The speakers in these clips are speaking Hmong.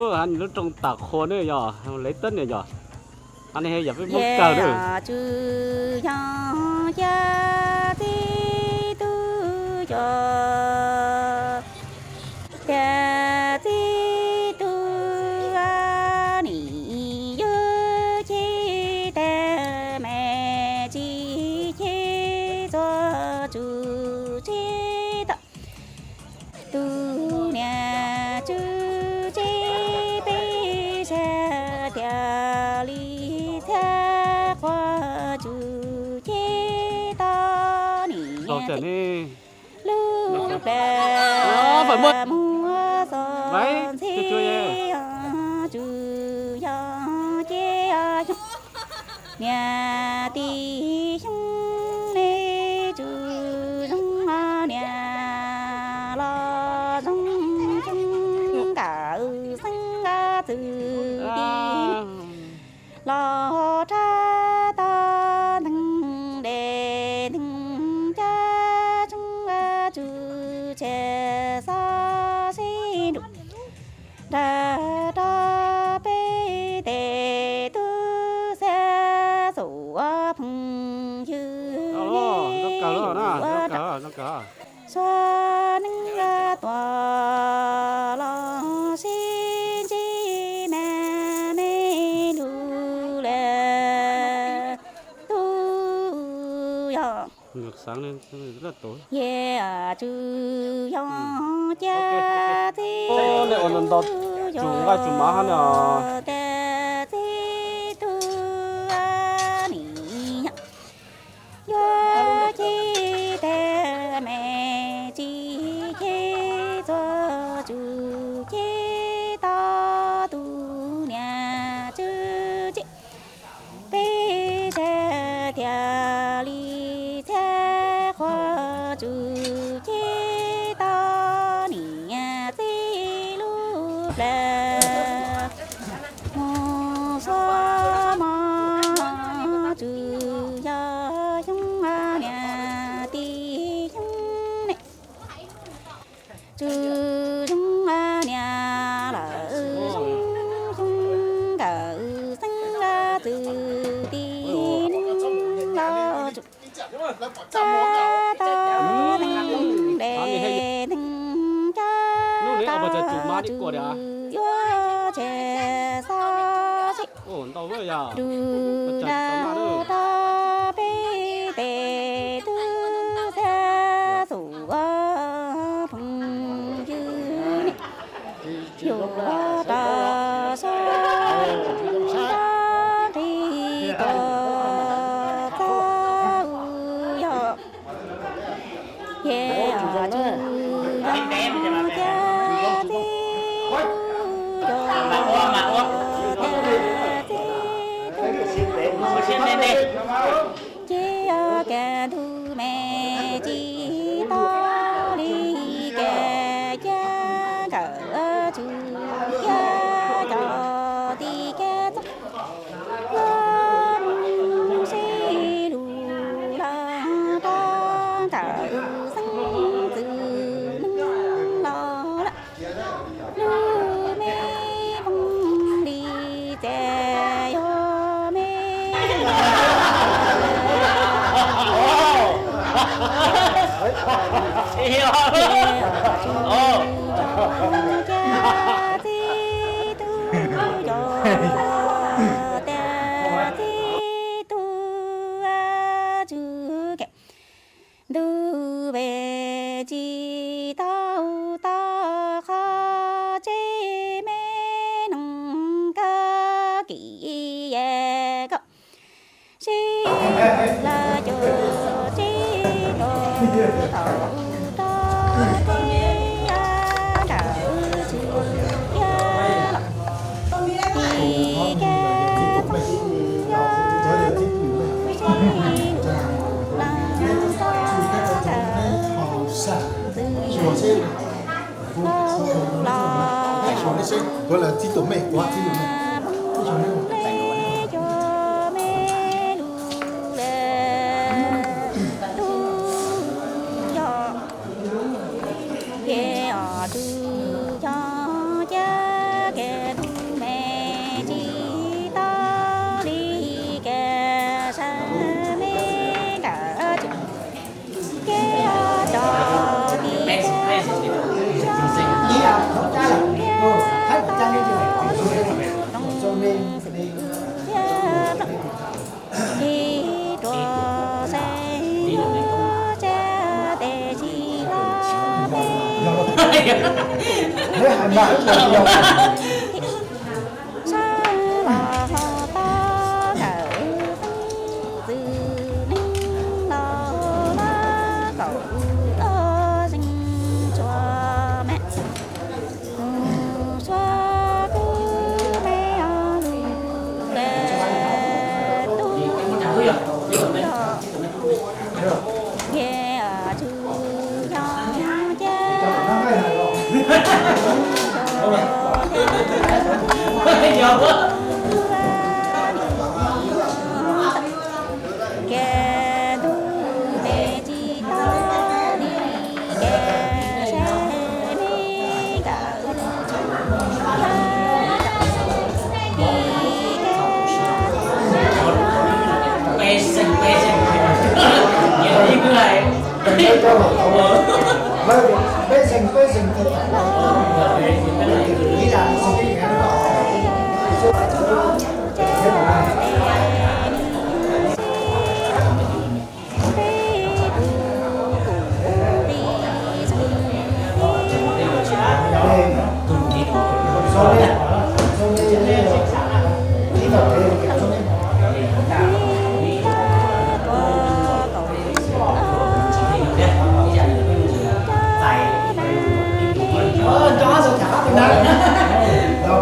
Lub rooj tam qhua ne yog Lev Teb ne yog, ha ne yog peb Hmoob kawg na. Tsuas yog cas txiv tub cov, cas txiv tub nim yuav chim tag mas tsis chim txog tsuas tsis tau tus niam tsuas tsis peb sab tias li txhiab qhua tsuas chim tau nim lub plag muag xo ntxhi tsuas yog ces xyoo niam tij xyoo nej tsuas zoo niam los zoo xyoo nkawm xeeb txwv ti los rab toj nteeg des nteeg cab tsuas tsuas tseg xov sib nrug nrag rau peb tes tub xab xub phooj ywg ua tsaug. Suav neej tuaj los sib ntsib me me lug lawm tub yog. Yog tsuas yog cas txiv tub yog cas txiv tub nim yog yuav chim tag mas tsis chim txog tsuas chim tau tus niam tsuas chim peb sab tias li txhiab qhua tsuas chim tau niam txiv lub plag mus xuab mos tsuas yog xyoo niam tij xyoo ne tsuas zoo niam lawm zoo xyoo nkawm xeeb txwv ti neeg los tsuas txab tau neeg des neeg cab tau tsuas yuav tseg xov sib nrug nrag rau peb tes tub xab xub phooj ywg ne yuav rau sab nqi tuam txaj yog ces tsuas yog cas txiv tub yog cas txiv tub ces yog cas ntuj me tsis tau li cas cas nkawm tsuas yog cov ti cas txob yuav mus sib lug los rau nkawm xeeb txwv neeg los lawm. Lub me phooj li txas yog me cas txiv tub yog cas txiv tub tsuas cas ntuj peb tsis tau tau qhov tsev me noog kab kis yam koj sib laj cuag tsev tuam tau rau teb nram tsuas yaj los tim kev txooj yog sib laj tau ntawm txwv los los peb cov me lus lawm tub yog ces os tub yog cas kev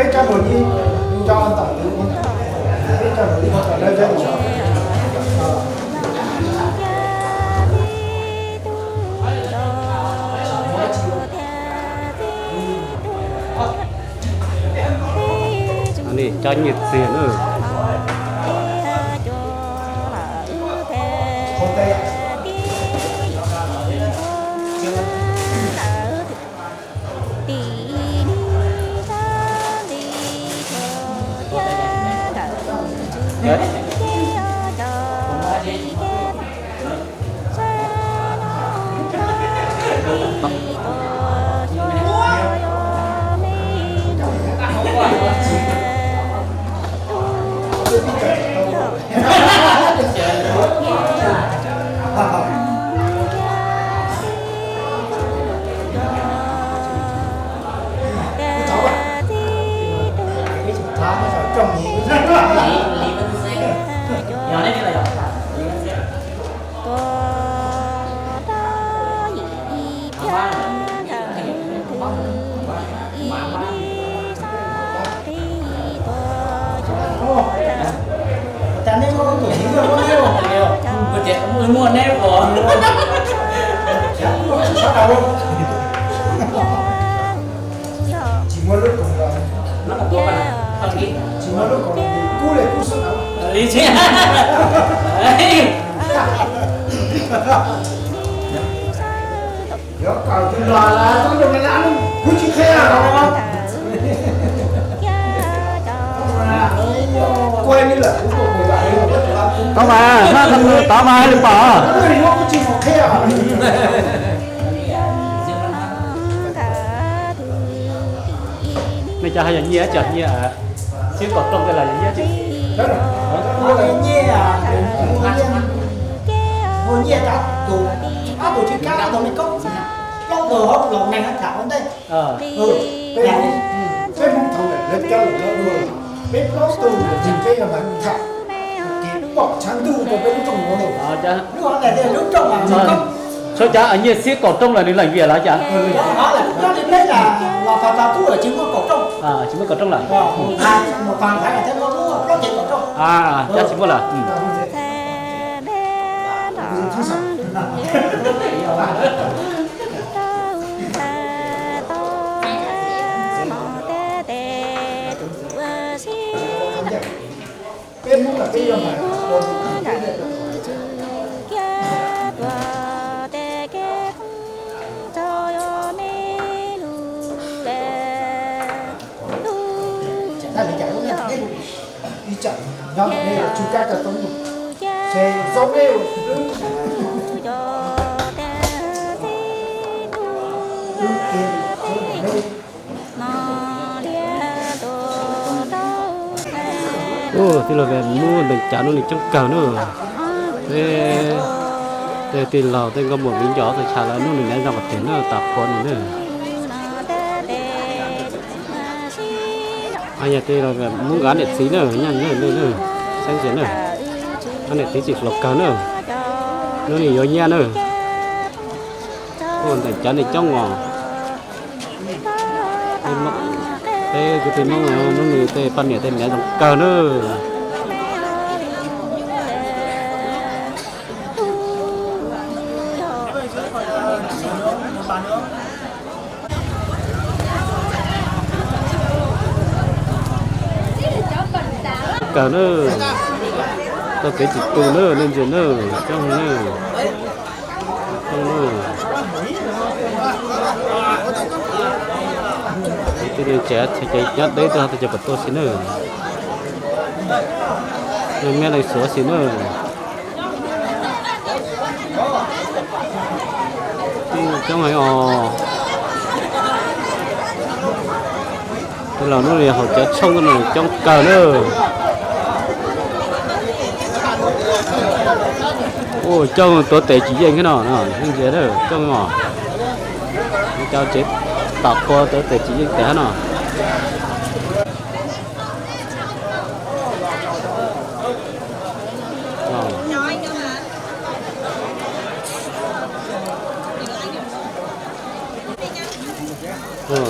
Peb cov lus, peb cov lus, cov nyiaj txiag na. Tsis muaj lub koom los, tsis muaj lub koom los kub le kub xwb. Yuav kawm tus los lawm, tub rau me lab, kuv tsis qhia los. Tau mas, tau mas li pom. Nej cov hais yog nyiaj, cov nyiaj xib kaum rooj tej los yog nyiaj. Nyiaj, nyiaj, tus ob tug tsis kab tau me koob, plaub tug hauv los neeg tham ua ntej. Peb Hmoob thaum ntawd lawv coj los lawv dua, peb plaub tug tsis peb los mas tham, ces pom tshav ntuj rau peb lub rooj ua. Lub hov ntawd lub rooj mas me koob. Sab cov nyiaj xib kaum rooj los nws leem vias los cas? Tsis muaj kaum rooj lawm. Cov tsis muaj lawm. Ub, tij laug, hnub ntees cav hnub no coob kawg na. Peb tej tij laug tej nkauj muam viv ncaus tau tshaj lawm, hnub no nyob zoo qhov twg na, tas qhua no na. Yog tej Hmoob nkawd niam txiv na, nyob saib ntsia na, niam txiv tsis hluas kawg na, hnub no yuav nyiaj na. Ua ntawm cov niag coob os. Peb kwv tij Hmoob hnub no tej poj niam tej niam zoo kawg na. Kawg na, tau kev tsis tu na, nej ntsia na, coob na, coob na. Tej neeg tsev ces nyob deb tuaj, tej cov pom tuaj xwb na. Leej meb leej suav xwb na. Coob heev os. Tej laus hnub no haus cov tshoob no coob kawg na. Ua coob tuav tes tsis yeej thiab no, nej ntsia coob os. Cov tsev tom qhua tuav tes tsis yeej tas no.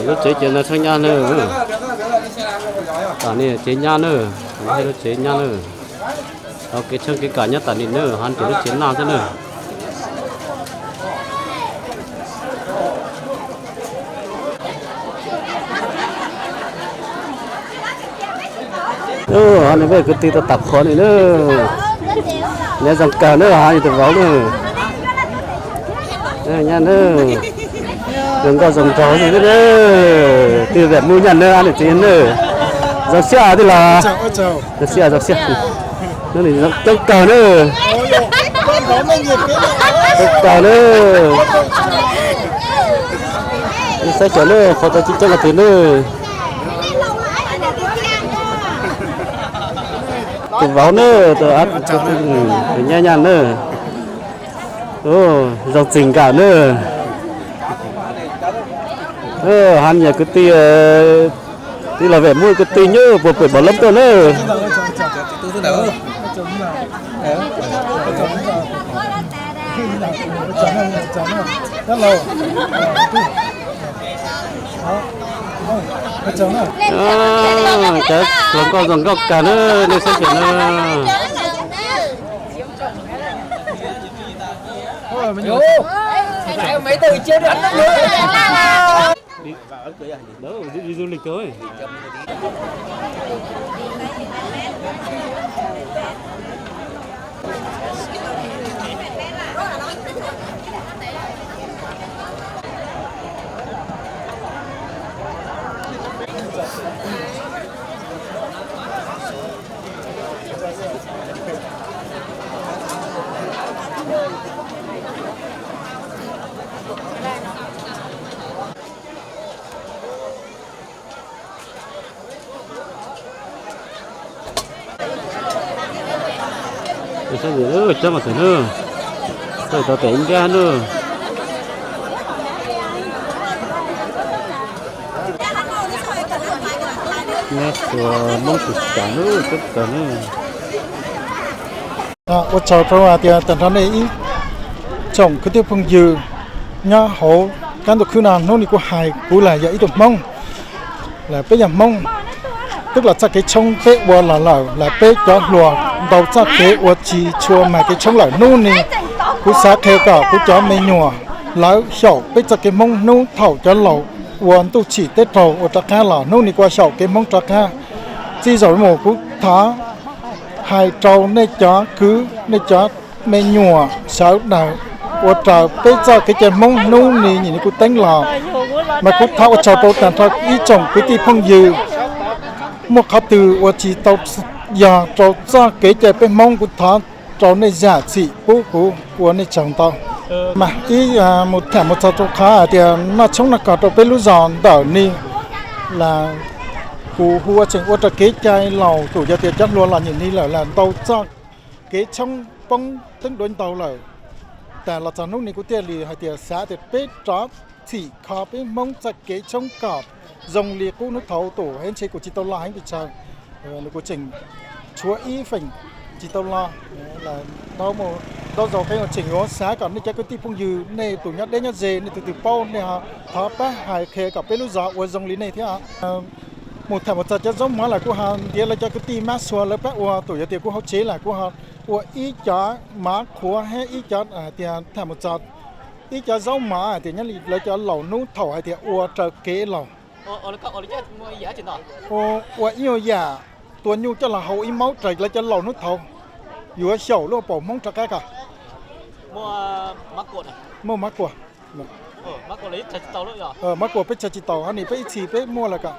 Lub tsev ces no tshoob nyab na. Tam no tsev nyab na, lub tsev nyab na. Tau kev tshoob kev kos nyob tam no na, ho nrhiav lub tsev noj xwb na. Nws peb kwv tij tau tam qhuav ni na. Nyob zoo kawg na, ho yog tus vauv na. Nyob na, zoo nkauj zoo nraug xwb na. Twb vem mus nyob na, niam txiv na. Zoo siab tij laug. Zoo siab, zoo siab. Hnub no coob kawg na. Coob kawg na. Nej saib xyuas na, qhuav tau tsis coob kiag twg na. Tus vauv na, tus nyab nyab na. Zoo txig nkawm na. Ho nyias kwv tij, tij laug Vem muab kwv tij nyob puas pem npaum lab tuaj na. Cov hluas nkauj zoo nkauj kawg na, nej saib xyuas na. Coob mas xwm na, tau tau tes ib nrab na. Nyob txhua Hmoob tsis tas na, coob kawg na. Ua tsaug rau hais tias tag nrho nej ib tsoom kwv tij phooj ywg nyob hauv kab ntuj khwb no, hnub no kuv hais kuv los yog ib tug Hmoob, los peb yog Hmoob, twb los txoj kev tshoob peb ua los lawm, los peb cov hluas ntaus txoj kev ua tsis tshua mag kev tshoob lawm. Hnub no kuv xav qhia kom kuv cov me nyuam lawv xyaum peb txoj kev Hmoob. Hnub thaum cov laus ua ntuj tsim teb raug ua rov qab los, hnub no kuv xyaum kev Hmoob rov qab. Txij zaum no mus kuv thov hais rau nej cov kwv, nej cov me nyuam sawv daws ua raws peb txoj kev cai Hmoob hnub no nyim no kuv teeb los, mas kuv thov ua tsaug rau tag nrho ib tsoom kwv tij phooj ywg muaj qhov twg ua tsis tau yog rau txoj kev cai peb Hmoob, kuv thov rau nej zam txim pub kuv, ua nej tsaug ntau. Mas ib mus tham mus txog rau qhov hais tias noj tshoob noj kos rau peb lub zos ntawm no, los kuv hu ua tseem ua raws kev cai laus, kuj yog tias cov hluas los nyim no lawm los ntau txoj kev tshoob poob teeb duav ntau lawm. Tas los txog hnub no kuv thiaj li hais tias xav tias peb rov txhim kho peb Hmoob txoj kev tshoob kom Zoo li qub hnub thaud tus heev ntshe kuv tsis tau los heev pes tsawg, nws kuv tseem tshuav ib feem tsis tau los. Ntau zaus qee uas tseem yuav xav kom nej cov kwv tij phooj ywg, nej tus nyob deb nyob ze, nej tus twg paub nej ho thov pab hais qhia kom peb lub zos ua zoo li nej thiab. Mus tham mus txog cov zaub mov los kuj ho ntiav lawv cov kwv tij mab sua lawv pab ua, tus yog tias kuv hauv tsev los kuv ho ua ib cov mov qhuav thiab ib cov hais tias tham mus txog ib cov zaub mov hais tias nyob li lawv cov laus hnub thaum hais tias ua raws kev laus. Ua ib nyuag yam tua nyuj coj los hau ib maub raws lawv cov laus hnub thaud, yuav xyaum lub paus Hmoob rov qab kom muaj mab kuam. Mab kuam peb tsa tsis tau, ho nim peb ib txhis peb muaj lawm kom